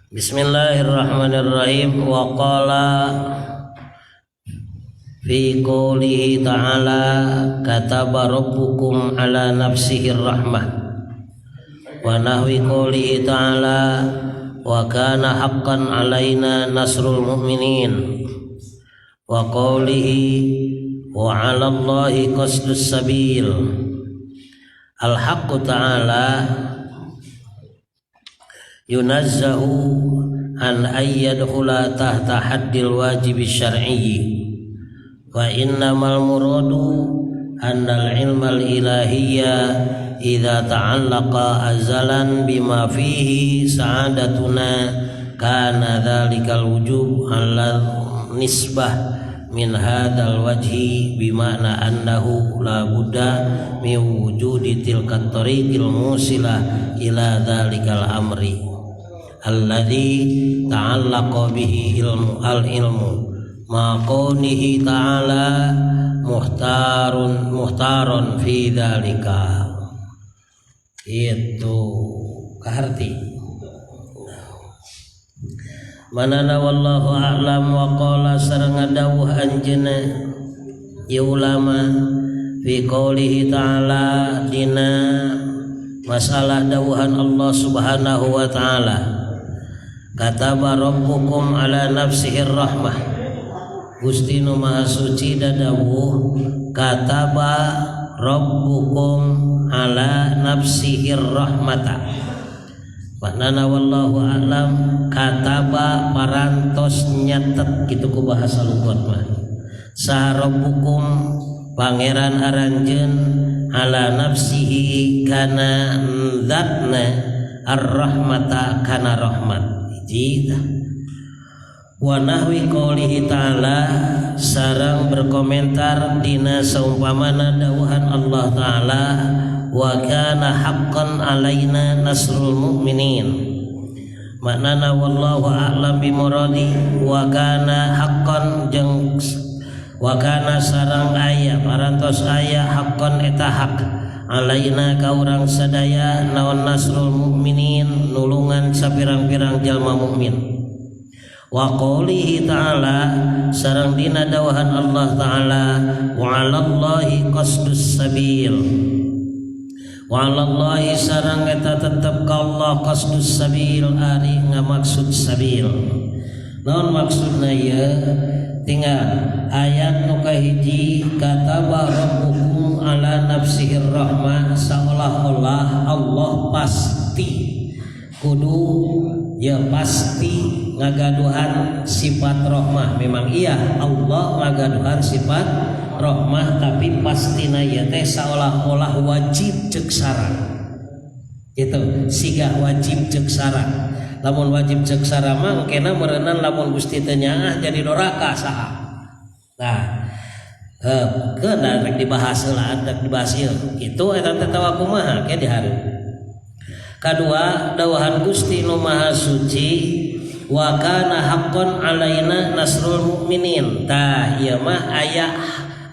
Bismillahirrahmanirrahim. Wa qala fi qoulihi ta'ala kataba rabbukum ala nafsihi rahmah wa nahwi qoulihi ta'ala wa kana haqqan alaina nasrul mu'minin wa qoulihi wa 'ala Allahi qasdus sabil. Al haqqu ta'ala yunazzahu an ayyadkhula tahta haddil wajibi syar'i wa innamal muradu annal ilmal ilahiyya idza ta'allaqa azalan bima fihi sa'adatuna kana dzalikal wujub ala nisbah min hadzal wajhi bima'na annahu la budda min wujudi tilka tariqil musilah ila dzalikal amri alladzi ta'allaqa bihi ilmu al ilmu ma qawlihi ta'ala muhtarun muhtaron fi dzalika. Itu kaharti manana wallahu a'lam. Wa qala sareng dawuh anjeunna ya ulama fi qaulihi ta'ala dina masalah dawuhan Allah Subhanahu wa ta'ala kataba rabbukum ala nafsihi rahmah. Gusti nu Maha Suci dadawuh kataba rabbukum ala nafsihi rahmata. Maknana wallahu a'lam kataba parantos nyatet kitu ku bahasa lugat mah saha rabbukum pangeran aranjeun ala nafsihi kana zatna ar-rahmata kana rahmat hiji. Wa nahwi qoulihi ta'ala sareng berkomentar dina saumpamana dawuhan Allah ta'ala wa kana haqqan alaina nasrul mu'minin. Maknana wallahu a'lam bi muradi wa kana haqqan jeung wa kana sareng aya parantos aya haqqan eta hak alaina ka urang sadaya naon nasrul mukminin nulungan sapirang-pirang jalma mukmin. Wa qoulihi ta'ala sareng dina dawuhan Allah ta'ala wa 'alallahi qasdus sabil. Wa 'alallahi sareng eta tetep ka Allah qasdus sabil ari ngamaksud sabil. Naon maksudna ieu? Tinggal ayat nu kahiji kataba rabbukum ala nafsihir rahmah seolah-olah Allah pasti kudu ya pasti ngagaduhan sifat rahmah. Memang iya Allah ngagaduhan sifat rahmah, tapi pastina ieu teh seolah-olah wajib ceuk sara. Itu siga wajib ceuk sara. Lamun wajib ceuk sara mah engkena meureunan lamun Gusti teu nyaah jadi doraka saha. Nah, keuna rek dibahas heula, rek dibahas ieu. Kitu eta teh tawa kumaha ke dihareup. Kadua dawuhan Gusti nu Maha Suci wa kana haqqan alaina nasrul mukminin. Tah ieu mah aya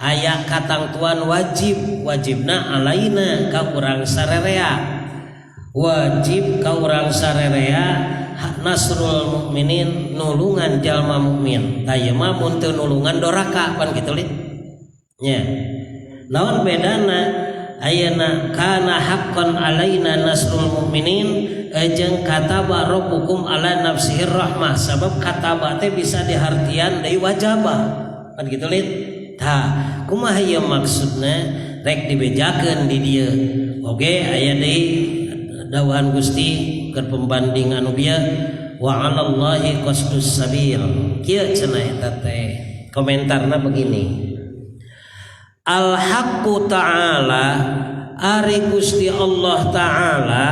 aya katangtuan wajib, wajibna alaina ka urang sarerea. Wajib ka urang sarerea nasrul mukminin nulungan jalma mukmin. Tah ieu mah mun teu nulungan doraka pan kitu lit. Nya. Naon bedana ayeuna kana haqqan alaina nasrul mukminin jeung kataba rabbukum ala nafsihir rahmah. Sabab kataba teh bisa dihartian deui wajaba kan kitu lit. Tah kumaha ieu maksudna rek dibejakeun di dieu oge aya deui dawuhan Gusti keur pembanding anu bieu wa 'alallahi qasdus sabil. Kieu cenah eta teh komentarna begini. Al haqqu ta'ala ari Gusti Allah ta'ala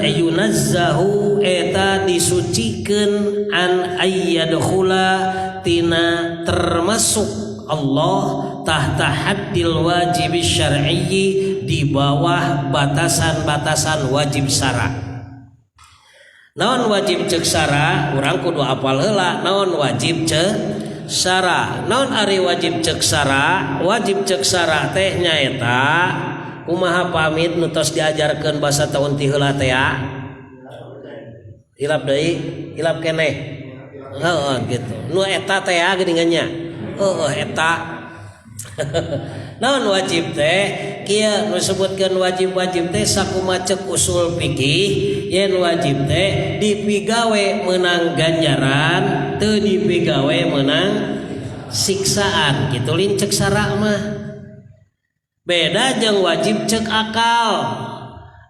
yunazzahu eta disucikeun an ayyadkhula tina termasuk Allah tahta haddil wajib syar'i di bawah batasan-batasan wajib sara. Naon wajib ceuk sara? Urang kudu apal heula naon wajib ceuk sara. Naon ari wajib ceuk sara? Wajib ceuk sara teh nyaeta kumaha pamit nu tos diajarkeun basa taun ti heula teh ya? Hilap deui, hilap keneh. Heeh gitu. Nu eta teh ya geuningan nya. Heeh eta. Naon wajib teh? Kieu nu disebutkeun wajib-wajib teh sakumaha cek usul fikih, yen wajib teh dipigawe meunang ganjaran, teu dipigawe meunang siksaan. Kitu lin cek sara mah. Beda jeung wajib cek akal.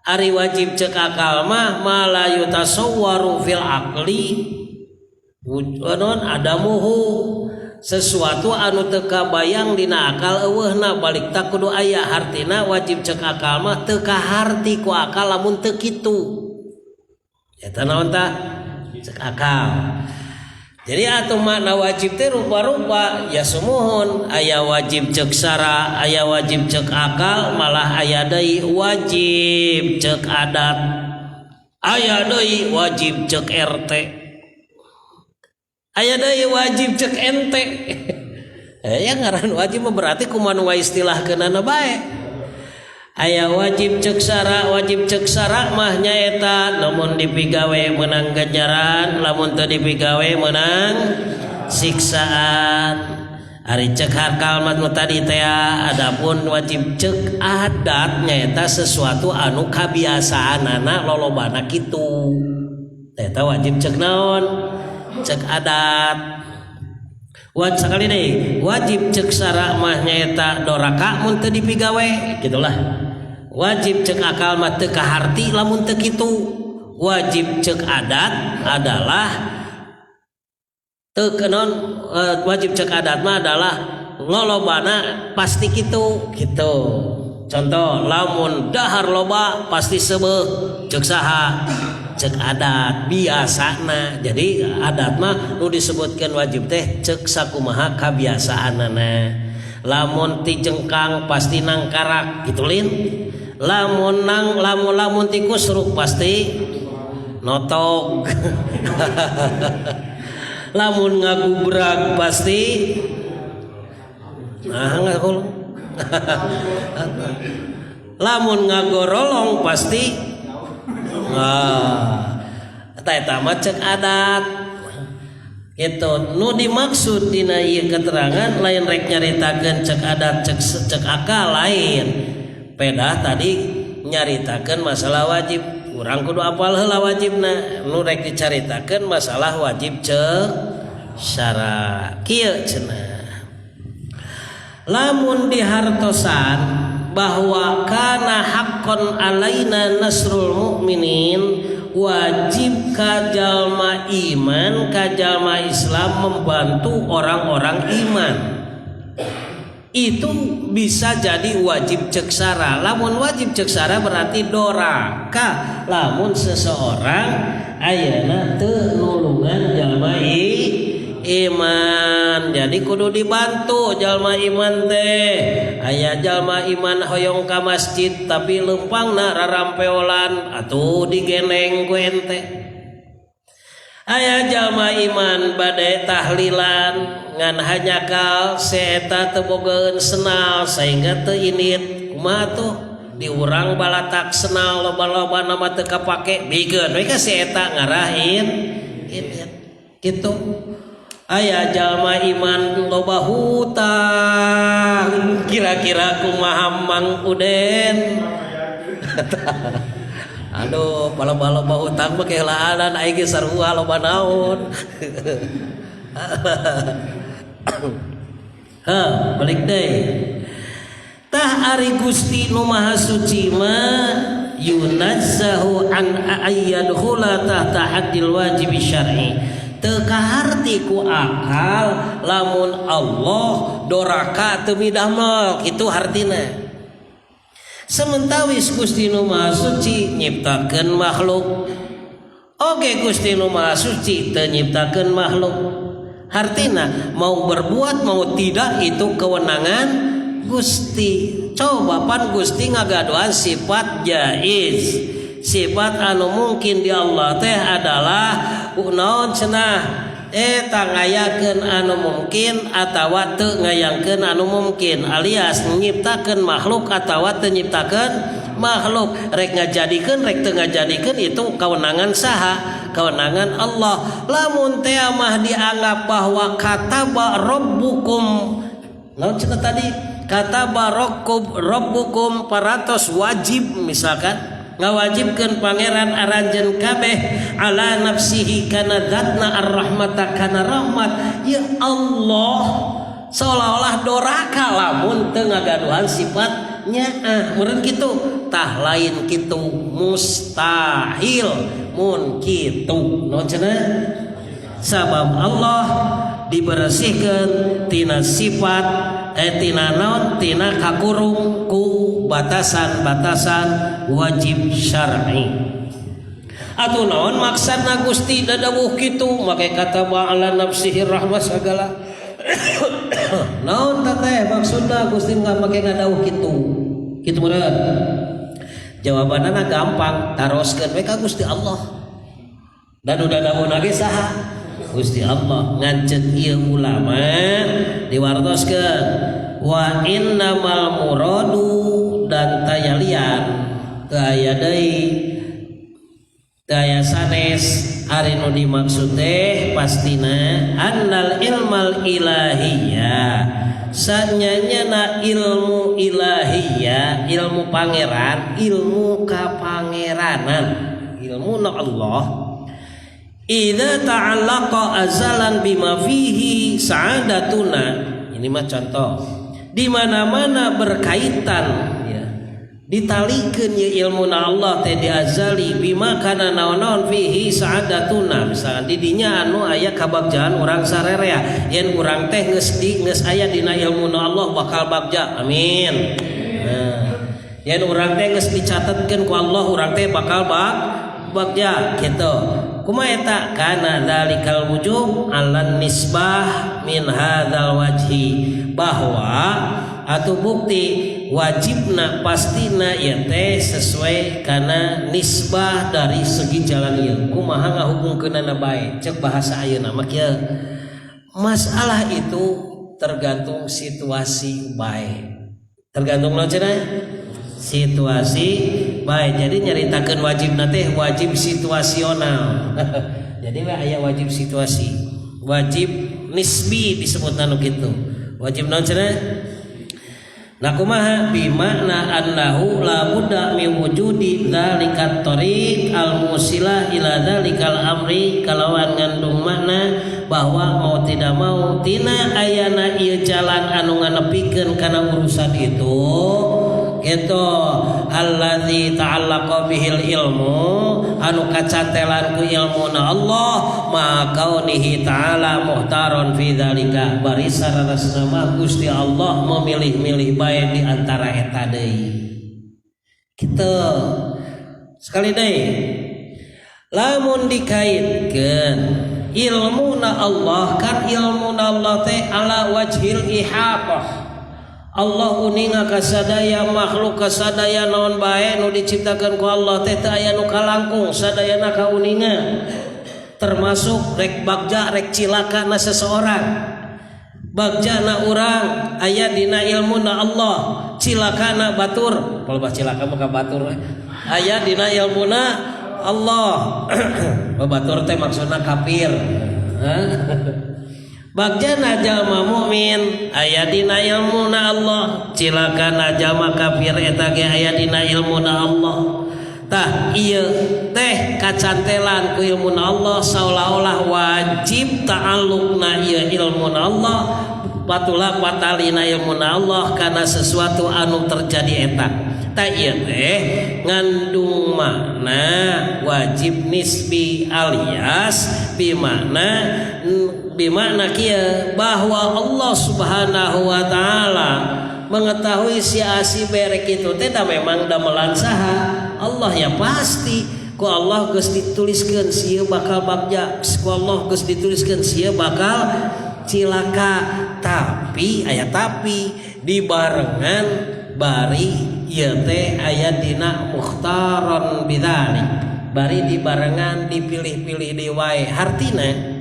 Ari wajib cek akal mah ma la yutasawwaru fil aqli non adamuhu, sesuatu anu teu kabayang dina akal euweuhna balik tak kudu aya. Hartina wajib cek akal mah teu kaharti ku akal lamun teu kitu. Eta naon tah? Cek akal. Jadi atuh makna wajib teh rupa-rupa ya, sumuhun aya wajib cek sara, aya wajib cek akal, malah aya deui wajib cek adat, aya deui wajib cek RT, aya deui wajib cek ente. Ya ngaran wajib mah berarti kumaha nu istilahkeunana bae. Aya wajib cek sara. Wajib cek sara mah nyaeta lamun dipigawe menang ganjaran, lamun teu dipigawe menang siksaan. Ari cek akal mah nu tadi teh. Adapun wajib cek adat nyaeta sesuatu anu kabiasaanana lolobana kitu. Eta wajib cek naon? Cek adat. Wajib sekali deh, wajib cek sara mah nyaeta doraka mun teu dipigawe, gitulah. Wajib cek akal mah teu kaharti lamun teu kitu. Wajib cek adat adalah teu kenon, wajib cek adat mah adalah lolobana pasti kitu gitu. Contoh, lamun dahar loba pasti seubeuh, cek saha? Cek adat biasana. Jadi adat mah nu disebutkan wajib teh cek sakumaha kabiasaanana. Lamun ti jengkang pasti nangkarak gitu lin. Lamun nang lamun lamun tikus ruk pasti notok. Lamun ngagubrag pasti nah ngagolong. Lamun ngagorolong pasti. Nah, eta mah cek adat gitu. Nu dimaksud dina ieu keterangan lain rek nyaritakeun cek adat, cek cek akal, lain. Pedah tadi nyaritakeun masalah wajib, urang kudu apal heula wajibna. Nu rek dicaritakeun masalah wajib cek syara. Kieu cenah, lamun dihartosan bahwa kana haqqon alaina nasrul mukminin, wajib ka jalma iman, ka jalma Islam membantu orang-orang iman, itu bisa jadi wajib cek sara. Lamun wajib cek sara berarti doraka lamun seseorang ayeuna teu nulungan jalma iman. Jadi kudu dibantu jalma iman teh. Aya jalma iman hoyong ka masjid tapi lempangna rarampeolan, atuh digendeng ku ente. Aya jalma iman bade tahlilan ngan hanjakal seeta teu bogaeun senal sehingga teu indit, kumaha tuh? Diurang balatak senal loba-loba nama teu kapake, bikeun we ka si eta ngarahin indit kitu. Aya jalma iman loba hutang, kira-kira kumaha, Mang Uden? Aduh, loba loba hutang mah kehelaanan, aing ge sarua loba naon. Heh, balik deui. Tah, ari Gusti nu Maha Suci mah yunazzahu an ayyadkhula tahta haddil wajib syar'i. Teu kaharti ku akal lamun Allah doraka teu midamel kitu hartina. Sementawis Gusti nu Maha Suci nyiptakeun makhluk. Oke, Gusti nu Maha Suci teu nyiptakeun makhluk. Hartina mau berbuat mau tidak itu kewenangan Gusti. Coba pan Gusti ngagaduhan sifat jaiz. Sifat anu mungkin di Allah teh adalah naon cenah? Eta ngayakeun anu mungkin atawa teu ngayakeun anu mungkin, alias nyiptakeun makhluk atawa teu nyiptakeun. Makhluk. Rek ngajadikeun rek teu ngajadikeun itu kewenangan saha? Kewenangan Allah. Lamun teh mah dianggap bahwa kataba rabbukum, naon cenah tadi? Kataba rabbukum paratos wajib, misalkan ngawajibkeun pangeran aranjeun kabeh ala nafsihi kana zatna ar-rahmata kana rahmat, ya Allah seolah-olah doraka lamun teu ngagaduhan sifat nyaah meureun kitu. Tah lain kitu, mustahil mun kitu. Naon cenah? Sabab Allah dibersihkan tina sifat tina naon, tina kakurung ku batasan-batasan wajib syar'i. Atuh naon maksudna Gusti dadawuh kitu make kata ala nafsihi rahmah segala? Naon teh maksudna Gusti nggak make ngadawuh kitu? Kitu meureun. Jawabanna gampang, taroskeun we ka Gusti Allah. Dan udah dawuh ge saha? Gusti Allah. Ngan ceuk ieu ulama diwartoskeun wa innamal muradu dan tayalian teu aya deui, teu aya sanes. Ari nu dimaksud teh pastina annal ilmal ilahiyah, sanyanyana ilmu ilahiyah, ilmu pangeran, ilmu kapangeranan, ilmu na Allah, idza ta'allaqa azalan bima fihi sa'adatuna. Ini mah contoh di mana-mana berkaitan ya, ditalikeun ya ilmu na Allah teh di azali bima kana naon-naon fihi sa'adatuna, misalkan di dinya anu aya kabagjaan urang sarerea, yen urang teh geus di geus aya dina ilmu na Allah bakal bagja, amin. Nah, yen urang teh geus dicatetkeun ku Allah urang teh bakal bagja gitu. Kumaha eta? Kana dzalikal wujub alan nisbah min hadzal wajhi, bahwa atau bukti wajibna pastina ya teh sesuai karena nisbah dari segi jalan ieu. Kumaha ngahubungkeunana bae cek bahasa ayeuna mah kieu, masalah itu tergantung situasi bae, tergantung naon cenah? Situasi bae. Jadi nyaritakeun wajibna teh wajib situasional. Jadi we aya wajib situasi, wajib nisbi disebutna nu kitu. Wajib naon cenah? Nah, kumaha? Bimakna annahu la budda min wujudi dzalikat tariq al musilah ila dzalikal amri, kalawan ngandung makna bahwa mau tidak mau tina ayana ieu jalan anu nganepikeun kana urusan itu gitu, alladzi ta'allaqa bihil ilmu, anu kacantelan ku ilmu na Allah, ma kaunihi ta'ala muhtaron fi dzalika, bari sararasna mah Gusti Allah memilih-milih bae di antara eta deui kitu. Sekali deui, lamun dikaitkeun ilmu na Allah, kan ilmu na Allah teh ala wajhil ihatah, Allah uninga kasadaya makhluk, kasadaya naon bae nu diciptakeun ku Allah teh teu aya nu kalangkung, sadayana kauninga, termasuk rek bagja rek cilaka na seseorang. Bagjana urang aya dina ilmu na Allah, cilakana batur, kalau bah cilaka mah ka batur aya dina ilmu na Allah. Batur teh maksudna kafir. Bagjana jalma mukmin aya dina ilmu na Allah, cilakana jalma kafir eta ge aya dina ilmu na Allah. Tah ieu teh kacantelan ku ilmu na Allah, seolah-olah wajib ta'alluqna ieu ilmu na Allah, patula patalina ilmu na Allah karena sesuatu anu terjadi eta. Tah ieu teh ngandung makna wajib nisbi alias bimakna bimakna kieu, bahwa Allah Subhanahu wa taala mengetahui si A si B rek itu teh da memang damelan saha? Allah ya pasti. Ku Allah geus dituliskeun si bakal bagja, ku Allah geus dituliskeun si bakal cilaka. Tapi aya tapi dibarengan bari ieu teh aya dina mukhtaron bidzalik, bari dibarengan dipilih-pilih deui wae. Hartina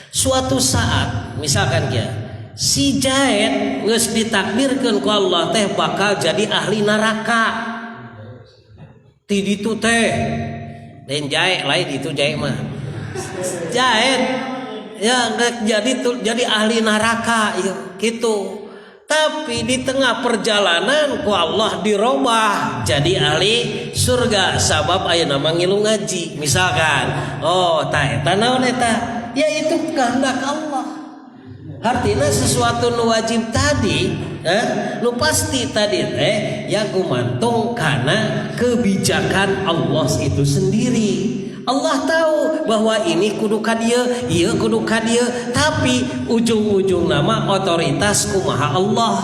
suatu saat misalkan ya si Jaid geus ditakdirkeun ku Allah teh bakal jadi ahli neraka. Ti ditu teh lain jae, lain itu jae mah jaet ya, jadi jadi ahli neraka ya, gitu. Tapi di tengah perjalanan ku Allah dirobah jadi ahli surga sabab aya nama ngilu ngaji misalkan. Oh, tah eta naon eta ya, itu kehendak Allah. Artinya sesuatu nu wajib tadi, nu pasti tadi teh ya gumantung karena kebijakan Allah itu sendiri. Allah tahu bahwa ini kudu ka dieu, ieu kudu ka dieu, tapi ujung-ujung nama otoritas kumaha Allah.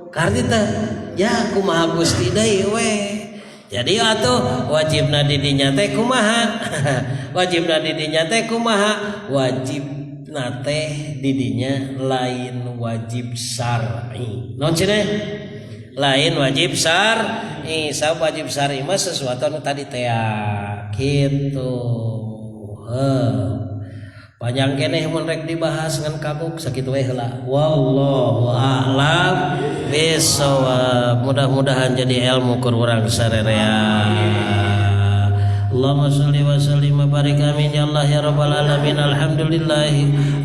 Karena teh ya kumaha Gusti deui we. Jadi atuh wajibna di dinya teh kumaha? Wajibna di dinya teh kumaha? Wajibna teh di dinya lain wajib syar'i. Naon cenah? Lain wajib syar'i. Sabab wajib syar'i mah sesuatu anu tadi teh gitu. Heuh. Panjang keneh mun rek dibahas, ngan kagok sakitu we heula. Wallahu a'lam bissawab. Mudah-mudahan jadi ilmu kur urang sarerea. Allahumma shalli wa sallim wa barik, amin ya Allah ya rabbal alamin. Alhamdulillah,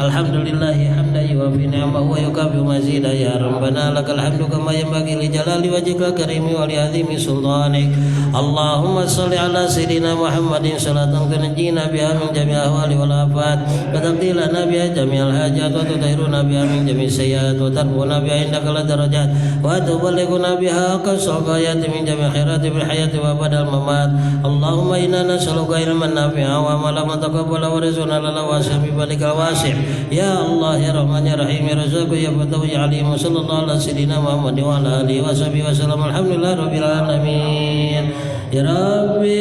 alhamdulillah hamdan yuwafi ni'amahu wa yukafi mazida. Ya rabbana lakal hamdu kama yanbaghi li jalali wajhikal karim wa li azimi sultanik. Allahumma shalli ala sayyidina Muhammadin salatan tunjina biha min jami'il ahwali wal afat, wa taqdi lana biha jami'al hajat, wa tutahhiruna biha min jami'is sayyiat, wa tarfa'una biha indaka darajat, wa tuballighuna biha aqsal ghayati min jami'il khairati fil hayati wa ba'dal mamat. Allahumma inna nas'aluka ilman nafi'a wa amalan mutaqabbala wa rizqan halala wasi'an bi fadlikal wasi'. Ya Allah ya Rahman ya Rahim ya Razzaq ya Fattah ya Alim. Sallallahu ala sayyidina Muhammad wa ala alihi wa sahbihi wa sallam. Alhamdulillah rabbil alamin. Ya Rabbi.